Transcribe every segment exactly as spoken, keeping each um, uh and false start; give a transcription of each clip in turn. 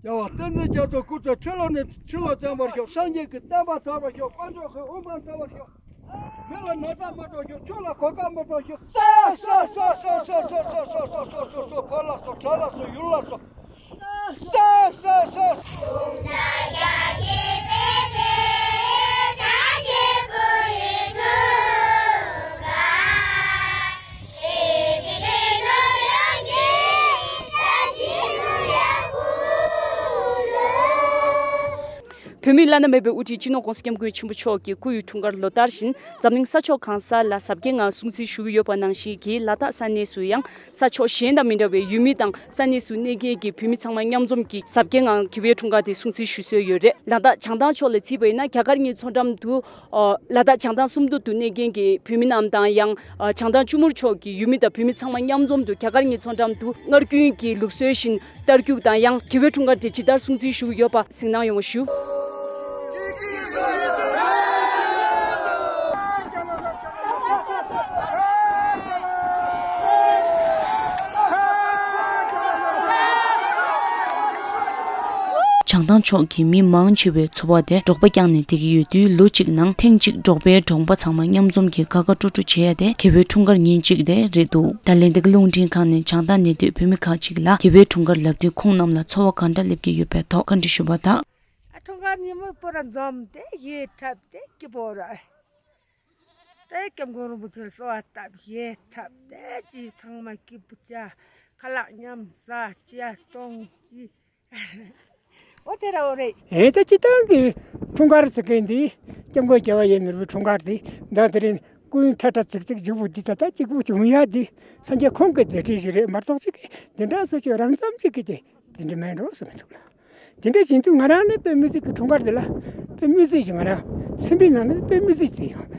རྒྱལ་བ་བསྟན་འཛིན་རྒྱ་མཚོ་སྐུ་ཚེ་ཁྲི་ལོ་ནས་ཁྲི་ལོ་བརྟན་པར་ཤོག། སངས་རྒྱས་ཀྱི་བསྟན་པ་དར་བར་ཤོག། དཀོན་མཆོག་གི་དབུ་འཕང་དར་བར་ཤོག། མི་ལ་ན་ཚ་མི་སྐྲག་ཤོག། ཆོས་ལ་གོ་སྐབས་མི་སྐྲག་ཤོག། ས་ས་ས་ས་ས་ས་ས་ས་ས་ས་ས་ས། གོ་ལ་སོགས་གྲལ་ལ་སོགས་ཡུལ་ལ་སོགས། ས་ས་ས། བོད་མིའི་བླ་ན་མེད་པའི་དབུ་ཁྲིད་སྤྱི་ནོར་༸གོང་ས་༸སྐྱབས་མགོན་ཆེན་པོ་མཆོག་གི་སྐུ་ཡི་འཁྲུངས་སྐར་ལོ་ལྟར་བཞིན་འཛམ་གླིང་ས་ཕྱོགས་གང་ས་ལ་གཟབ་རྒྱས་ངང་སྲུང་བརྩི་ཞུ་གི་ཡོད་པ་ནང་བཞིན་གྱི་ལ་དྭགས་ས་གནས་སུ་ཡང་ས་ཕྱོགས་གཞན་དང་མི་འདྲ་བའི་ཡུལ་མི་དང་ས་གནས་སུ་གནས་མཁན་གྱི་བོད་མི་ཚང་མ་མཉམ་འཛོམས་ཀྱིས་གཟབ་རྒྱས་ངང་དགེ་བའི་འཁྲུངས་སྐར་དེ་སྲུང་བརྩི་ཞུ་སྲོལ་ཡོད་རེད། ལ་དྭགས་བྱང་ཐང་ཕྱོགས་ལ་བརྩིས་པ་ཡིན་ན་རྒྱ་གར་གཉིས་མཚོ་འགྲམ་དུ། ཨོ། ལ་དྭགས་བྱང་ཐང་སུམ་མདོ་དུ་གནས་མཁན་གྱི་བོད་མི་རྣམས་དང་ཡང་། ཨ། བྱང་ཐང་ཆུ་མུར་ཕྱོགས་ཀྱི་ཡུལ་མི་དང་བོད་མི་ཚང་མ་མཉམ་འཛོམས་དུ་རྒྱ་གར་གཉིས་མཚོ་འགྲམ་དུ་སྔར་རྒྱུན་གྱི་ལུགས་སྲོལ་བཞིན་རྟ་རྒྱུག་དང་ཡང་དགེ་བའི་འཁྲུངས་སྐར་དེ་ཇི་ལྟར་སྲུང་བརྩི་ཞུ་གི་ཡོད་པ་གཟིགས་གནང་ཡོང་བ་ཞུ། བྱང་ཐང་ཕྱོགས་ཀྱི་མི་མང་ཆེ་བས་འཚོ་བ་དེ་འབྲོག་པ་བསྐྱངས་ནས་བསྡད་ཀྱི་ཡོད་དུས། ལོ་གཅིག་ནང་ཐེངས་གཅིག་འབྲོག་པའི་གྲོང་པ་ཚང་མ་མཉམ་འཛོམས་ཀྱིས་དགའ་དགའ་སྤྲོ་སྤྲོ་བྱེད་ཡ་དེ་དགེ་བའི་འཁྲུངས་སྐར་ཉིན་གཅིག་དེ་རེད་འདུག། ད་ལན་འདི་ག་རླུང་འཕྲིན་ཁང་ནས་བྱང་ཐང་གནས་སྡོད་བོད་མི་ཁག་ཅིག་ལ་དགེ་བའི་འཁྲུངས་སྐར་ལབ་དུས་ཁོང་རྣམས་ལ་ཚོར་བ་ག་འདྲ་སླེབས་ཀྱི་ཡོད་པའི་ཐོག་བཀའ་འདྲི་ཞུས་པ་དང་། ཨ། འཁྲུངས་སྐར་ཉིན་མོ་པོ་ར་འཛོམས་ཏེ་གཞས་འཁྲབ་སྟེ་སྐྱིད་པོ་ར། ཏེ་སྐྱབས་མགོན་རིན་པོ་ཆེར་གསོལ་བ་བཏབ། གཞས་འཁྲབ་སྟེ་ཅི་ཚང་མ་སྐྱིད་པོ་བྱ། ཁ་ལག་མཉམ་ཟ། ཅི་ཡ་གཏོང་ཅི། འོ་དེ་ར་འོ་རེད། ཨེ་ད་སྤྱི་བཏང་གི་འཁྲུངས་སྐར་ཟེར་མཁན་འདི་སྐྱབས་མགོན་རྒྱལ་བ་ཡིད་བཞིན་ནོར་བུའི་འཁྲུངས་སྐར་འདི་ད་དེ་རིང་སྐུ་ཡོན་ཁྲ་ཁྲ་ཙིག་ཙིག་བྱུག་པོ་འདི་ད་ལྟ་གཅིག་པུ་བྱུང་ཡ་འདི་སངས་རྒྱས་ཁོང་གི་མཛད་འཕྲིན་ཞིག་རེད་མ་གཏོགས་ཅིག་གི་འདི་འདྲ་སོ་ཅིག་རང་ཙམ་ཅིག་གི་དེ་དེ་འདྲ་མེད་འགྲོ་བསམ་མི་ཐུབ་ལ། དེ་འདྲ་བྱེད་དུས་ང་རང་ནི་དཔེ་མི་སྲིད་ཀྱི་འཁྲུངས་སྐར་འདི་ལ་དཔེ་མི་སྲིད་ཅིག་ང་རང་སེམས་པའི་ནང་ནས་དཔེ་མི་སྲིད་ཅིག་ཡོང་།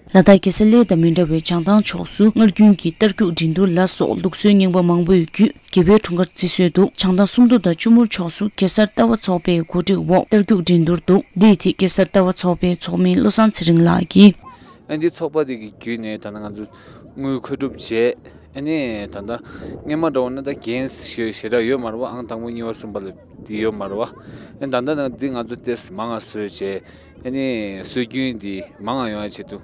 ལ་དྭགས་རྒྱལ་ས་གླེ་དང་མི་འདྲ་བའི་བྱང་ཐང་ཕྱོགས་སུ་སྔར་རྒྱུན་གྱི་རྟ་རྒྱུག་འགྲན་བསྡུར་ལ་སོགས་ལུགས་སྲོལ་རྙིང་པ་མང་པོའི་བརྒྱུད་དགེ་བའི་འཁྲུངས་སྐར་བརྩི་སྲོལ་འདུག། བྱང་ཐང་སུམ་མདོ་དང་ཆུ་མུར་ཕྱོགས་སུ་གེ་སར་རྟ་པ་ཚོགས་པའི་གོ་སྒྲིག་འོག་རྟ་རྒྱུག་འགྲན་བསྡུར་འདུག། འདིའི་ཐད་གེ་སར་རྟ་པ་ཚོགས་པའི་ཚོགས་མི་བློ་བཟང་ཚེ་རིང་ལགས་ཀྱིས། ཨ་འདི་ཚོགས་པ་འདི་གི་བརྒྱུད་ནས་ད་ལྟ་ང་ཚོ་དངུལ་མཁོ་སྒྲུབ་བྱས། ཨ་ནི་ད་ལྟ་སྔས་མ་འདྲ་བོ་ན་ད་འགན་ཞེ་ཞེ་དྲག་ཡོད་མ་རེད་བ། ཨང་དང་པོ་གཉིས་པ་གསུམ་པ་ལ་འདི་ཡོད་མ་རེད་བ། ཨ་ད་ལྟ་ན་འདི་ང་ཚོ་ཏེས་མང་ང་བཟོས་བྱས། ཨ་ནི་སྲོལ་རྒྱུན་འདི་མང་ང་ཡོང་ཡ་ཆེད་དུ་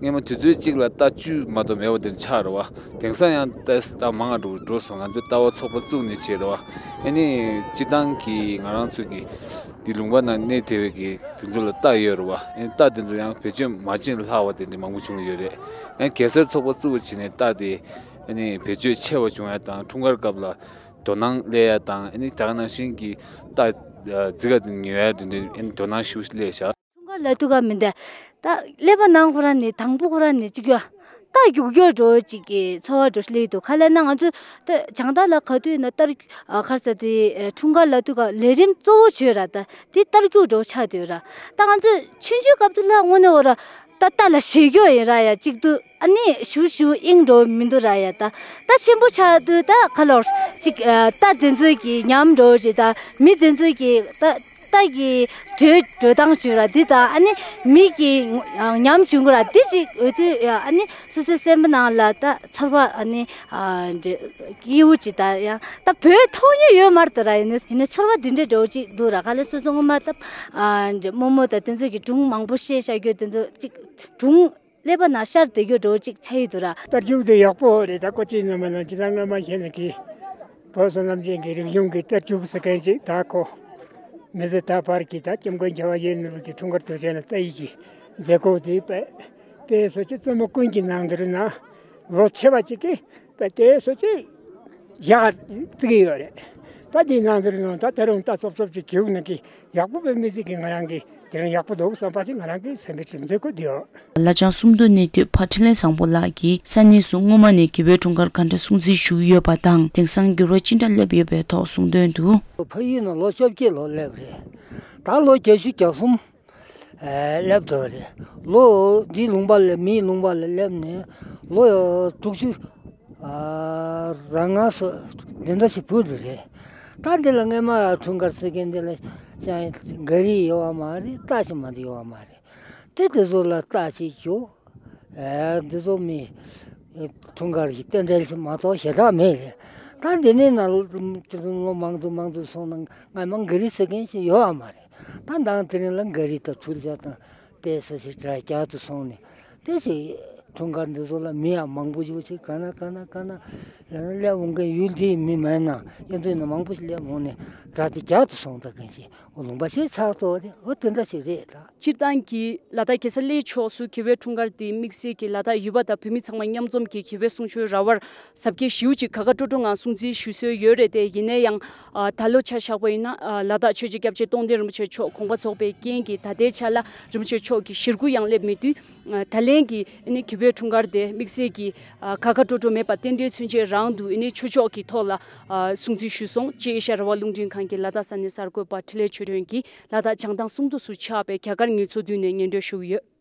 སྔས་མ་དུས་ཚོད་གཅིག་ལ་རྟ་བཅུ་མ་གཏོགས་མེད་པ་དེ་འདྲ་ཆགས་རེད་བ། དེང་སང་ཡང་ཏེས་རྟ་མང་ང་འགྲོ་འགྲོ་སོང་། ང་ཚོ་རྟ་པ་ཚོགས་པ་བཙུགས་ནས་བྱས་རེད་བ། ཨ་ནི་སྤྱི་བཏང་གི་ང་རང་ཚོ་གི་འདི་ལུང་པ་ན་གནས་དེ་བའི་གི་དེ་ཚོ་ལ་རྟ་ཡོད་རེད་བ། ཨ་ནི་རྟ་དེ་ཚོ་ཡང་བེད་སྤྱོད་མ་བྱས་ལྷག་པ་དེ་འདྲ་མང་པོ་བྱུང་ཡོད་རེད། ཨ་ནི་གེ་སར་ཚོགས་པ་བཙུགས་པ་བྱས་ནས་རྟ་དེ་ཨ་ནི་བེད་སྤྱོད་ཆེ་བ་བྱུང་ཡ་དང་། འཁྲུངས་སྐར་སྐབས་ལ་དོ་སྣང་སླེབས་ཡ་དང་། ཨ་ནི་ད་ག་ནང་བཞིན་གྱི་རྟ་ཨ་རྫི་ཁ་དེ་ཉོ་ཡ་དེ་འདྲ་ཨ་ནི་དོ་སྣང་ཞེ་པོ་ཞིག་སླེབས་ཤག། འཁྲུངས་སྐར་ལ་དུས་སྐབས་མི་འདྲ། ད་ཀླད་པ་ནང་ཁོ་རང་ནས་དང་པོ་ཁོ་རང་ནས་ཅིག་ཡོད། རྟ་རྒྱུག་རྒྱུག་འགྲོ་ཅིག་གི་ཚོར་བ་འགྲོ་སླེབས་འདུག། ག་ལབ་ན་ང་ཚོ་ད་བྱང་ཐང་ལ་ག་དུས་ཡིན་ན་རྟ་རྒྱུག་ཨ་ག་རེ་ཟེར་དེ་ཨ་འཁྲུངས་སྐར་ལ་དུས་སྐབས་ལས་རིམ་གཙོ་བོ་བྱོས་ར། ད་དེ་རྟ་རྒྱུག་འགྲོ་ཆགས་སྡོད་ར། ད་ང་ཚོ་ཆུང་ཆུང་སྐབས་དུས་ལ་དངོས་གནས་འོ་ར། ད་རྟ་ལ་ཞེད་སྐྱོ་ཡིན་ར་ཡ་གཅིག་ཏུ། ཨ་ནི་ཞུ་ཞུ་ཨིང་འགྲོ་མི་འདུག་ར་ཡ། ད་རྟ་ཆེན་པོ་ཆགས་དུས་ད་ག་ལོར་ཅིག་ཨ་རྟ་དེ་ཚོའི་གི་ཉམས་འགྲོ་ཅིག། ད་མི་དེ་ཚོའི་གི་ད་རྟ་གི་འགྲོས་འགྲོ་སྟངས་ཞུ་ར་འདི་དང་། ཨ་ནི་མི་གི་ཨ་ཉམས་བྱུང་གི་ར་འདི་ཅིག་འོ་དུས་ཨ་ནི་སོ་སོའི་སེམས་པ་ནང་ལ་ད་ཚོར་བ་ཨ་ནི་ཨ་འདྲ་སྐྱིད་པོ་ཅིག། ད་ཡང་ད་བོད་མཐོང་མྱོང་ཡོད་མ་རེད་ད་ར། ཡིན་ནའི་ཡིན་ནའི་ཚོར་བ་འདི་འདྲ་འདྲ་བོ་ཅིག་འདུག་ར། ག་ལེ་སོ་སོ་སྔོན་མ་ད་ཨ་འདྲ་རྨོ་མོ་དང་དེ་ཚོ་གི་སྒྲུང་མང་པོ་བཤད་བཞག་རྒྱུ་དེ་ཚོ་ཅིག་སྒྲུང་ཀླད་པ་ནང་ཤར་བསྡད་རྒྱུ་འདྲ་བོ་ཅིག་ཆགས་ཡི་འདུག་ར། རྟ་རྒྱུག་དེ་ཡག་པོ་རེད། ད་ཀོ་ཅི་ནམ་མ་ནང་ཅི་ད་སྔོན་མ་བཤད་ནས་གི་བོད་བསོད་ནམས་ཅན་གྱི་རིག་གཞུང་གི་རྟ་རྒྱུག་ཟེར་མཁན་ཅིག། ད་ཁོ་མི་ཚེ་ད་བར་གྱི་ད་སྐྱབས་མགོན་རྒྱལ་བ་ཡིད་བཞིན་ནོར་བུ་གི་འཁྲུངས་སྐར་དུས་ཆེན་ལ་རྟ་ཡི་གི་མཛད་སྒོ་དེ་པས་དེ་སོ་ཅི་བཙུན་མོ་ཀུན་གྱི་ནང་འདིར་ན་ལོ་ཆེ་བ་ཅིག་གིས་པས་དེ་སོ་ཅི་ཡག་བརྩི་གི་ཡོད་རེད། ད་དེའི་ནང་དུ་ནང་ད་ད་རུང་ད་ཙོབ་ཙོབ་ཅིག་གྱུར་ན་གི་ཡག་པོ་བའི་མི་ཚིག་གི་ང་རང་གི་དེ་རིང་ཡག་པོ་འདུག་བསམ་པ་ཅིག་ང་རང་གི་སེམས་པའི་དྲན་ཚིག་གོ་དེའོ། ལ་བྱང་སུམ་མདོ་གནས་སྡོད་ཕ་འཕྲིན་ལས་བཟང་པོ་ལགས་ཀྱིས་ས་གནས་སུ་སྔོན་མ་ནས་དགེ་བའི་འཁྲུངས་སྐར་ག་འདྲ་སྲུང་བརྩི་ཞུ་གི་ཡོད་པ་དང་། དེང་སང་འགྱུར་བ་ཅི་འདྲ་སླེབས་ཡོད་པའི་ཐོག་གསུངས་དོན་དུ། ཕ་ཡུལ་ན་ལོ་བཅོ་བརྒྱད་ལོ་སླེབས་རེད། ད་ལོ་བརྒྱད་ཅུ་གྱ་གསུམ། ཨེ་སླེབས་འདུག་རེད། ལོ་འདིའི་ལུང་པ་ལ་མིའི་ལུང་པ་ལ་སླེབས་ནས་ལོ་དྲུག་ཅུ་ཨ་རང་ང་སོ་འདི་འདྲ་ཞིག་བུད་འདུག་རེད། ད་འདི་ལ་སྔས་མ་འཁྲུངས་སྐར་ཟེར་མཁན་འདི་ལ་ཅང་ག་རེ་ཡོད་པ་མ་རེད། རྟ་ཞིག་མ་གཏོགས་ཡོད་པ་མ་རེད། དེ་དེ་ཚོ་ལ་རྟ་ཞིག་བཞོ། ཨེ་འདི་ཚོ་མི་འཁྲུངས་སྐར་གྱི་རྟེན་འབྲེལ་ཞིག་མ་གཏོགས་ཞེ་དྲག་མེད་རེད། ད་འདི་ནས་ན་ལོ་མང་དུ་མང་དུ་སོང་ན་ང་མང་ག་རི་ཟེར་མཁན་ཞིག་ཡོད་ཨ་མ་རེད། ད་མདང་དེ་རིང་ལ་ག་རི་དང་འཕྲུལ་ཆས་དང་དེ་ས་ཞིག་དྲ་རྒྱག་ཏུ་སོང་ནས་དེ་ཞིག་འཁྲུངས་སྐར་འདི་ཚོ་ལ་མི་ཡང་མང་པོ་ཞིག་ཅིག་ག་ན་ག་ན་ག་ན་ལ་ན་སླེབས་འོང་མཁན་ཡུལ་འདིའི་མི་མེད་ན་ཡང་དུས་ན་མང་པོ་ཞིག་སླེབས་འོང་ནས་དྲ་དེ་རྒྱག་ཏུ་སོང་ད་མཁན་ཞིག་འོ་ལུང་པ་ཞིག་ཆགས་ཐུབ་རེད། འོ་དེ་འདྲ་ཞིག་རེད་ད། སྤྱིར་བཏང་གི་ལ་དྭགས་རྒྱལ་ས་གླེ་ཕྱོགས་སུ་གྱེས་བུའི་འཁྲུངས་སྐར་དེ་དམིགས་བསལ་གྱི་ལ་དྭགས་ཡུལ་པ་དང་བོད་མི་ཚང་མ་མཉམ་འཛོམས་ཀྱི་གྱེས་བུའི་གསུང་ཆོས་ར་བར་གཟབ་རྒྱས་ཞེ་པོ་ཅིག་ག་ག་སྤྲོ་སྤྲོ་ངང་སྲུང་བརྩི་ཞུ་སྲོལ་ཡོད་རེད་དེ། ཡིན་ན་ཡང་ཨ་ད་ལོ་ཆ་བཞག་པ་ཡིན་ན་ཨ་ལ་དྭགས་ཆོས་རྗེ་སྐྱབས་རྗེ་སྟོང་སྡིངས་རིན་པོ་ཆེ་མཆོག་དགོངས་པ་རྫོགས་པའི་རྐྱེན་གྱིས་ད་ལྟའི་ཆ་ལ་རིན་པོ་ཆེ་མཆོག་གི་ཞེ་དགུ་ཡང་སླེབས་མེད་དུས། ཨ་ད་ལན་གྱི་ཨ་ནི་གྱེས་བུའི་འཁྲུངས་སྐར་དེ་དམིགས་བསལ་གྱི་ཨ་ག་ག་སྤྲོ་སྤྲོ་མེད་པར་རྟེན་འབྲེལ་ཚུན་ཆད་རང་དུ་ཨ་ནི་ཆོས་ཕྱོགས་ཀྱི་ཐོག་ལ་ཨ་སྲུང་བརྩི་ཞུས་སོང་ཅེས་ཨེ་ཤ་ཡ་རང་དབང་རླུང་འཕྲིན་ཁང་གི་ལ་དྭགས་ས་གནས་གསར་འགོད་པ་འཕྲིན་ལས་ཆོས་སྒྲོན་གྱིས་ལ་དྭགས་བྱང་ཐང་སུམ་མདོ་སུ་ཆགས་པའི་རྒྱ་གར་ངལ་རྩོལ་མདུན་ནས་སྙན་སྒྲོན་ཞུས་ཡོད།